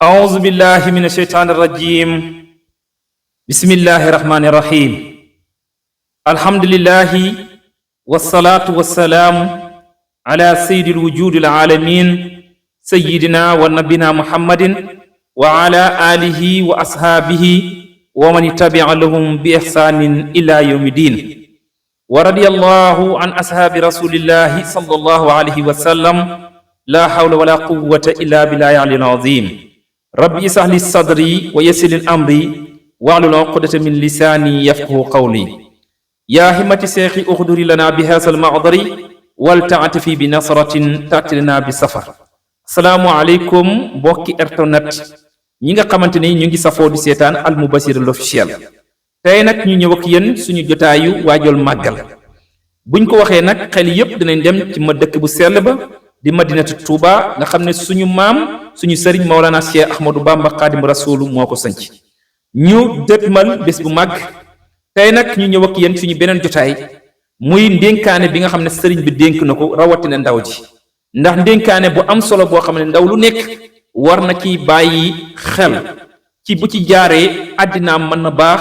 أعوذ بالله من الشيطان الرجيم بسم الله الرحمن الرحيم الحمد لله والصلاة والسلام على سيد الوجود العالمين سيدنا ونبينا محمد وعلى آله وأصحابه ومن تبع لهم بإحسان إلى يوم الدين ورضي الله عن أصحاب رسول الله صلى الله عليه وسلم لا حول ولا قوة إلا بالله العلي العظيم rabbi ishrah li sadri wa yassir li amri wahlul uqdatan min lisani yafqahu qawli ya himmati seexi uxduri lana bi haasal ma'dari wal ta'atifi bi nasratin ta'ti lana bi safar asalaamu aleykum mbokki internet ñi nga xamante ni ñu ngi safoo di seetaan Al Moubachir l'officiel tey nag ñu ñëw ak yéen suñu jotaayu waajal màggal buñ ko waxee nag xel yépp dinañ dem ci ma dëkk bu sell ba di madinatu Touba nga xam ne suñu maam suñu sëriñ Maolana Cheikh Ahmadou Bamba Xaadimu Rasuul moo ko sanc ñu dëtmal bés bu màgg tey nag ñu ñëw ak yéen suñu beneen jotaay muy ndénkaane bi nga xam ne sëriñ bi dénk na ko rawatina ndaw ji ndax ndénkaane bu am solo boo xam ne ndaw lu nekk war na ci bàyyi xel ci bu ci jaaree àddinaam mën na baax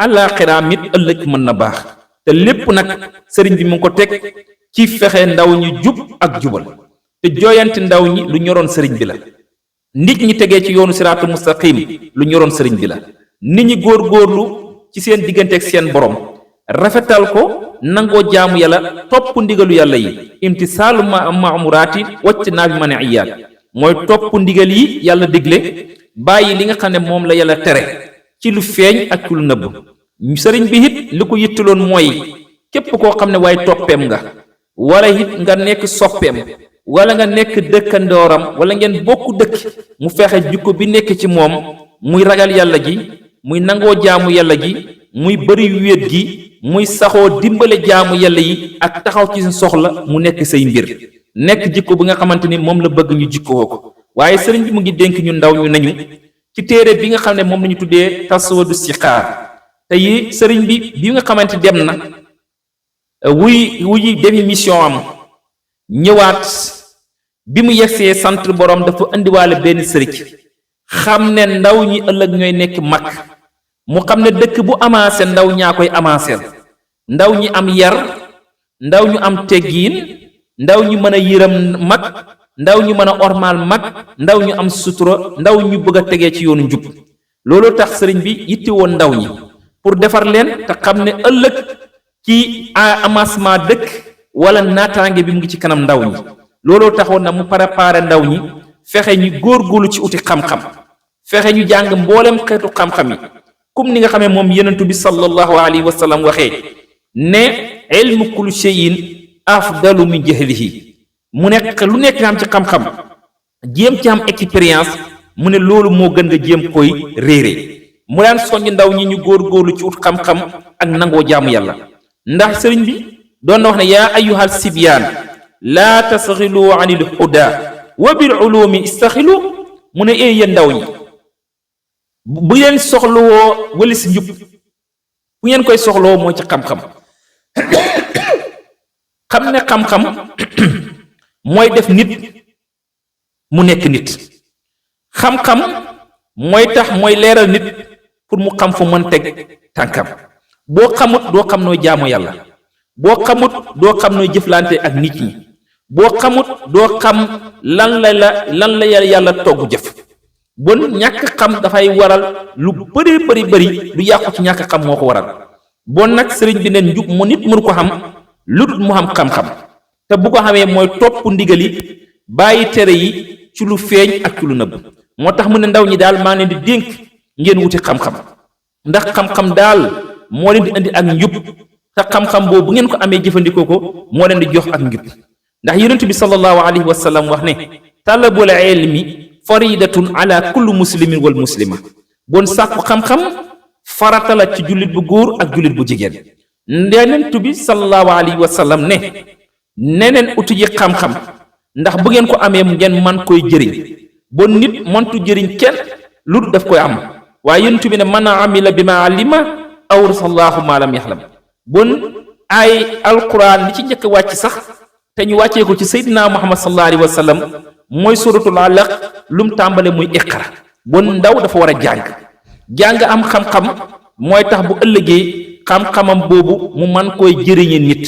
àllaaxiraam it ëllëg mën na baax te lépp nag sëriñ bi mu ngi ko teg ci fexe ndaw ñi jub ak jubal te jooyante ndaw ñi lu ñoroon sëriñ bi la nit ñi tegee ci yoonu siraatu mustaqim lu ñoroon sëriñ bi la nit ñi góor-góorlu ci seen digganteeg seen borom rafetal ko nangoo jaamu yàlla topp ndigalu yàlla yi imtisaalu maamuraati wacc naa bi maniyaat mooy topp ndigal yi yàlla digle bàyyi li nga xam ne moom la yàlla tere ci lu feeñ ak ci lu nëbb sëriñ bi it li ko yittaloon mooy képp koo xam ne waaye toppeem nga wala it nga nekk soppeem wala nga nekk dëkkandooram wala ngeen bokk dëkk mu fexe jikko bi nekk ci moom muy ragal yàlla gi muy nangoo jaamu yàlla gi muy bëri wéet gi muy saxoo dimbale jaamu yàlla yi ak taxaw ci soxla mu nekk say mbir nekk jikko bi nga xamante ni moom la bëgg ñu jikkoo ko waaye sëriñ bi mu ngi dénk ñu ndaw ñu nañu ci téere bi nga xam ne moom lañu tuddee tasawudu sixaar te yi sëriñ bi nga xamante dem na wuy demi mission am ñëwaat bi mu yegsee sant borom dafa indiwaale benn sëriñ xam ne ndaw ñi ëllëg ñooy nekk mag mu xam ne dëkk bu avancé ndaw ñaa koy avancé ndaw ñi am yar ndaw ñu am teggiin ndaw ñu mën a yëram mag ndaw ñu mën a ormaal mag ndaw ñu am sutura ndaw ñu bëgg a tegee ci yoonu njub loolu tax sëriñ bi yitte woon ndaw ñi pour defar leen te xam ne ëllëg ci amancement dëkk wala naataange bi mu ngi ci kanam ndaw ñi looloo taxoon na mu préparé ndaw ñi fexe ñu góorgóorlu ci uti xam-xam fexe ñu jàng mboolem xeetu xam-xam yi comme ni nga xamee moom yenentu bi sallallahu alayhi wa sallam waxee ne ilmu kulli shay'in afdalu min jahlihi mu nekk lu nekk nga am ci xam-xam jéem ci am expérience mu ne loolu moo gën nga jéem koy réere mu daan soññ ndaw ñi ñu góorgóorlu ci ut xam-xam ak nangoo jaamu yàlla ndax sëriñ bi doon na wax ne yaa ayyuhal sibyaan laa tastaxilu anil huda wa bil ulumi istaxilu mu ne yéen ndaw ñi bu ngeen soxlawoo wëlis njub bu ngeen koy soxlawoo mooy ci xam-xam xam ne xam-xam mooy def nit mu nekk nit xam-xam mooy tax mooy leeral nit pour mu xam fu mën teg tànkam boo xamut doo xam nooy jaamu yàlla boo xamut doo xam nooy jëflante ak nit ñi boo xamut doo xam lan la yàlla togg jëf bon ñàkk xam dafay waral lu bëri lu yàqu ci ñàkk xam moo ko waral bon nag sëriñ bi ne njub mu nit mënu ko xam lu dul mu xam xam-xam te bu ko xamee mooy topp ndigal yi bàyyi tere yi ci lu feeñ ak ci lu nëbb moo tax mu ne ndaw ñi daal maa leen di dénk ngeen wuti xam-xam ndax xam-xam daal moo leen di indi ak njub te xam-xam boobu bu ngeen ko amee jëfandikoo ko moo leen di jox ak njub ndax yonent bi sallallahu alayhi wa sallam wax ne talabul ilmi faridatun ala kulli muslimin wal muslima bon sàkku xam-xam farata la ci jullit bu góor ak jullit bu jigéen yonent bi sallallahu alayhi wa sallam ne neneen uti ji xam-xam ndax bu ngeen ko amee ngeen man koy jëriñ bon nit mëntu jëriñ kenn lu def koy am waaye yonent bi ne man amila bi ma alima awrasallahu ma lam yaxlam bon ay alquran li ci njëkk wàcc sax te ñu wàccee ko ci seydina muhammad sallallahu alayhi wa sallam mooy suratul alaq lum tàmbale muy iqra bon ndaw dafa war a jàng am xam-xam mooy tax bu ëllëgee xam-xamam boobu mu man koy jëriñe nit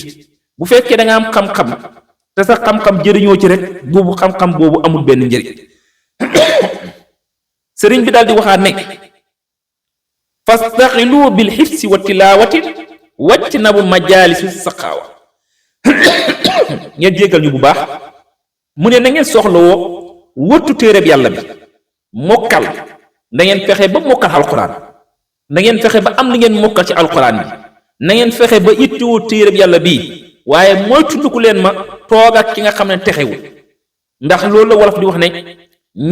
bu fekkee da nga am xam-xam te sa xam-xam jëriñoo ci rek boobu xam-xam boobu amul benn njëriñ sëriñ bi daal di waxaat ne fastaxilu bil xifsi wa tilaawati wàcc na bu majaalisu saqaawa ngeen jéggal ñu bu baax mu ne na ngeen soxlawoo wëttu téereb yàlla bi mokkal na ngeen fexe ba mokkal alquran na ngeen fexe ba am li ngeen mokkal ci alquran bi na ngeen fexe ba ittiwoo téereb yàlla bii waaye mooy tunduku leen ma toog ak ki nga xam ne texewul ndax loolu la wolof di wax ne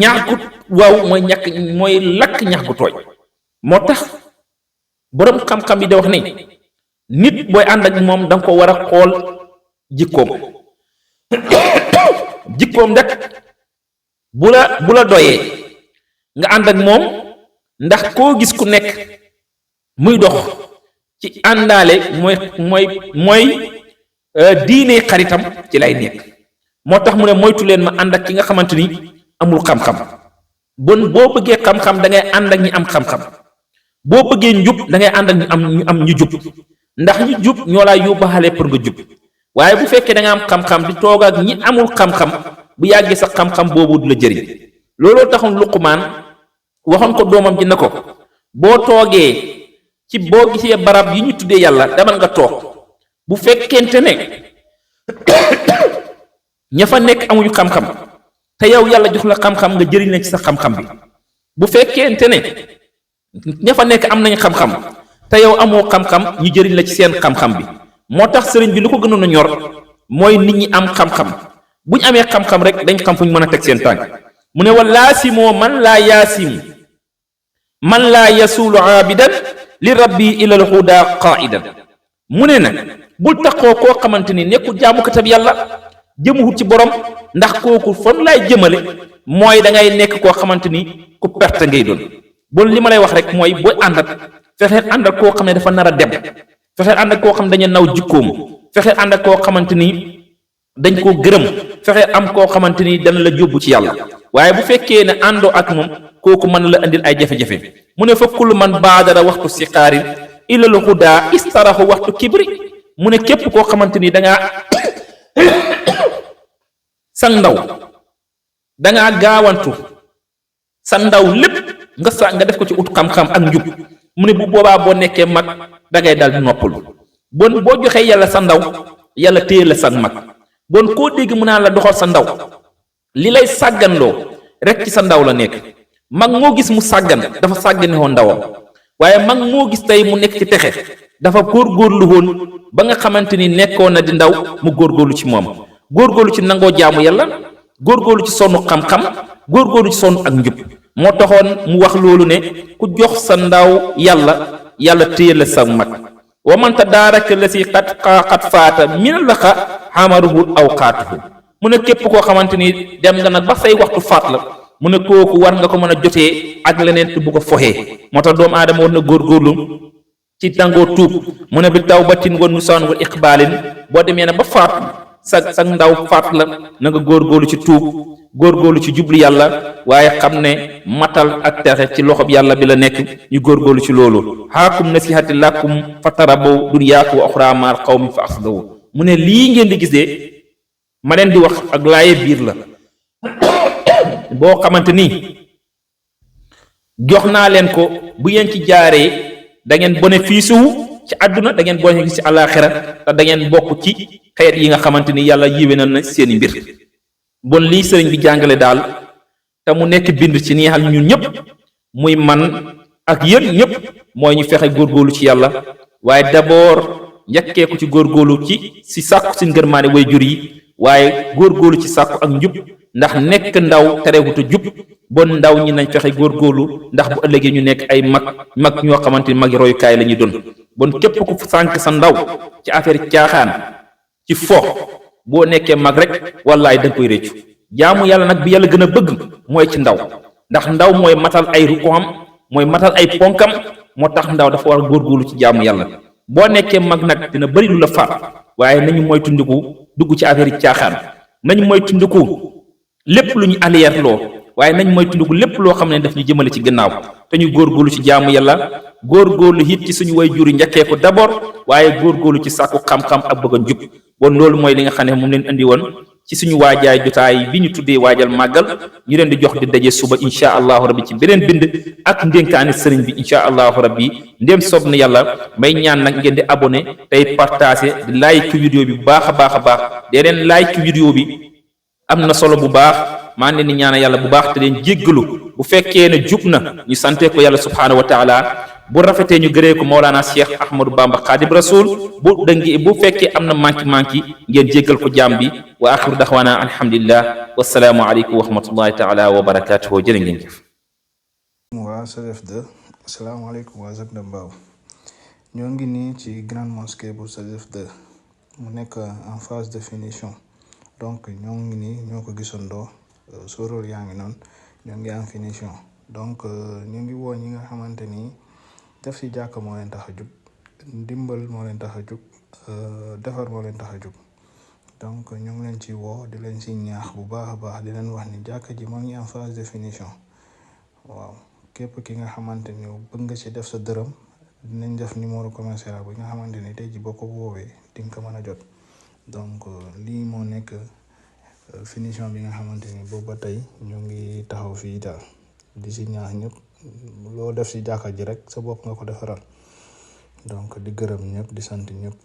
ñax gu waaw mooy lakk ñax gu tooy moo tax boroom xam-xam yi da wax ne nit booy ànd ak moom danga ko war a xool jikkoom rek bu la doyee nga ànd ak moom ndax koo gis ku nekk muy dox ci àndaale mooy diine xaritam ci lay nekk moo tax mu ne moytu leen ma ànd ak ki nga xamante ni amul xam-xam bon boo bëggee xam-xam da ngay ànd ak ñi am xam-xam boo bëggee njub da ngay ànd ak ñu am ñu jub ndax ñu jub ñoo laa yóbbaale pour nga jub waaye bu fekkee da nga am xam-xam di toog ak ñi amul xam-xam bu yàggee sa xam-xam boobu du la jëriñ looloo taxoon Luqmaan waxoon ko doomam ji na ko boo toogee ci boo gisee barab yi ñu tuddee yàlla demal nga toog bu fekkente ne ña fa nekk amuñu xam-xam te yow yàlla jox la xam-xam nga jëriñ la ci sa xam-xam bi bu fekkente ne ña fa nekk am nañ xam-xam te yow amoo xam-xam ñu jëriñ la ci seen xam-xam bi moo tax sëriñ bi lu ko gënoon a ñor mooy nit ñi am xam-xam bu ñu amee xam-xam rek dañ xam fu ñu mën a teg seen tànk mu ne wa laasimoo man laa yaasim man laa yasuulu aabidan li rabbi ilal huda qaidan mu ne nag bul taxoo koo xamante ni nekkul jaamukatab yàlla jëmuwut ci borom ndax kooku fan laay jëmale mooy da ngay nekk koo xamante ni ku perte ngay doon bon li ma lay wax rek mooy booy àndat fexeel ànd ak koo xam ne dafa nar a dem fexeel ànd ak koo xam ne dañu naw jikkoom fexeel ànd ak koo xamante ni dañ koo gërëm fexeel am koo xamante ni dana la jóbbu ci yàlla waaye bu fekkee ne àndoo ak moom kooku mën la indil ay jafe-jafe mu ne fa kullu man baadara waxtu siqaari ilal huda istarahu waxtu kibri mu ne képp koo xamante ni dangaa sa ndaw dangaa gaawantu sa ndaw lépp nga def ko ci ut xam-xam ak njub mu ne bu boobaa boo nekkee mag dangay dal di noppalu bon boo joxee yàlla sa ndaw yàlla téye la sa mag bon koo dégg mu naan la doxal sa ndaw li lay sàgganloo rek ci sa ndaw la nekk mag moo gis mu sàggan dafa sàggane woon ndawam waaye mag moo gis tey mu nekk ci texe dafa góorgóorlu woon ba nga xamante ni nekkoon na di ndaw mu góorgóorlu ci moom góorgóorlu ci nangoo jaamu yàlla góorgóorlu ci sonnu xam-xam góorgóorlu ci sonn ak njub moo taxoon mu wax loolu ne ku jox sa ndaw yàlla téye la sa mag wa man tadaaraka la si xat faata min la xa xamaruhu awqaatuhu mu ne képp koo xamante ni dem nga nag ba say waxtu faat la mu ne kooku war nga ko mën a jotee ak leneen te bu ko foxee moo tax doomu aadama war na góorgóorlu ci tàngoo tuub mu ne bi tawbatin wa nusaan wa iqbaalin boo demee na ba faat sa ndaw faat la na nga góorgóorlu ci tuub góorgóorlu ci jublu yàlla waaye xam ne matal ak texe ci loxob yàlla bi la nekk ñu góorgóorlu ci loolu xaakum nasihati lakum fa tarabaw dunyaakum wa oxra maal qawmi fa asdaw mu ne lii ngeen di gisee ma leen di wax ak laaye biir la boo xamante ni jox naa leen ko bu ngeen ci jaaree da ngeen bénéfice wu ci àdduna da ngeen bénéfice ci àllaaxira te da ngeen bokk ci xeet yi nga xamante ni yàlla yéwénal na seeni mbir bon lii sëriñ bi jàngale daal te mu nekk bind ci neexal ñun ñëpp muy man ak yéen ñëpp mooy ñu fexe góorgóorlu ci yàlla waaye d'abord njëkkee ko ci góorgóorlu ci sàkku si ngërmaane way jur yi waaye góorgóorlu ci sàkku ak njub ndax nekk ndaw terewuta jub bon ndaw ñi nañ fexe góorgóorlu ndax bu ëllëgee ñu nekk ay mag ñoo xamante ni mag royukaay la ñuy doon bon képp ku sànk sa ndaw ci affaire caaxaan ci fo boo nekkee mag rek wallaay da nga koy réccu jaamu yàlla nag bi yàlla gën a bëgg mooy ci ndaw ndax ndaw mooy matal ay rukoam mooy matal ay ponkam moo tax ndaw dafa war a góorgóorlu ci jaamu yàlla boo nekkee mag nag dina bëri lu la faat waaye nañu mooy tundiku dugg ci affaire yi caaxaan nañu mooy tundiku lépp lu ñu allier loo waaye nañ moytandiku lépp loo xam ne daf ñu jëmale ci gannaaw te ñu góorgóorlu ci jaamu yàlla góorgóorlu it ci suñu way juri njëkkee ko d'abord waaye góorgóorlu ci sàkku xam-xam ak bëgg a njub bon loolu mooy li nga xam ne moom leen indi woon ci suñu waajaay jotaay bi ñu tuddee waajal màggal ñu leen di jox di daje suba insha allahu rabbi ci beneen bind ak ndénkaani sëriñ bi insha allahu rabbi ndéem soob na yàlla may ñaan nag ngeen di abonné tey partagé di like vidéo bi bu baax a baax a baax dee leen like vidéo bi am na solo bu baax maa ngi leen di ñaanal yàlla bu baax te leen jéggalu bu fekkee ne jub na ñu sante ko yàlla subhaanahu wa taala bu rafetee ñu gëree ko Mawlana Cheikh Ahmadou Bamba Khadim Rasoul bu dëngi bu fekkee am na manki ngeen jéggal ko jaam bi wa axiru daxwaana alhamdulillah wasalaamu aleykum wa rahmatullahi taala wa barakatuhu jërë ngeen jëf. waa SAZEF2 asalaamaaleykum waa Zac de Mbao ñoo ngi nii ci grande mosquée bu SAZEF2 mu nekk en phase de finition donc ñoo ngi nii ñoo ko gisandoo sóoróor yaa ngi noonu ñoo ngi en finition donc ñu ngi woo ñi nga xamante ni def si jàkk moo leen tax a jug ndimbal moo leen tax a jug defar moo leen tax a jug donc ñu ngi leen ci woo di leen si ñaax bu baax a baax di leen wax ni jàkk ji moo ngi en phase de finition waaw képp ki nga xamante ni bëgg nga ci def sa dërëm dinañ def numéro commercial bi nga xamante ni tey ji boo ko woowee di nga ko mën a jot donc lii moo nekk finition bi nga xamante ni boobu ba tey ñu ngi taxaw fii daal di si ñaax ñëpp loo def si jàkka ji rek sa bopp nga ko defaral donc di gërëm ñëpp di sant ñëpp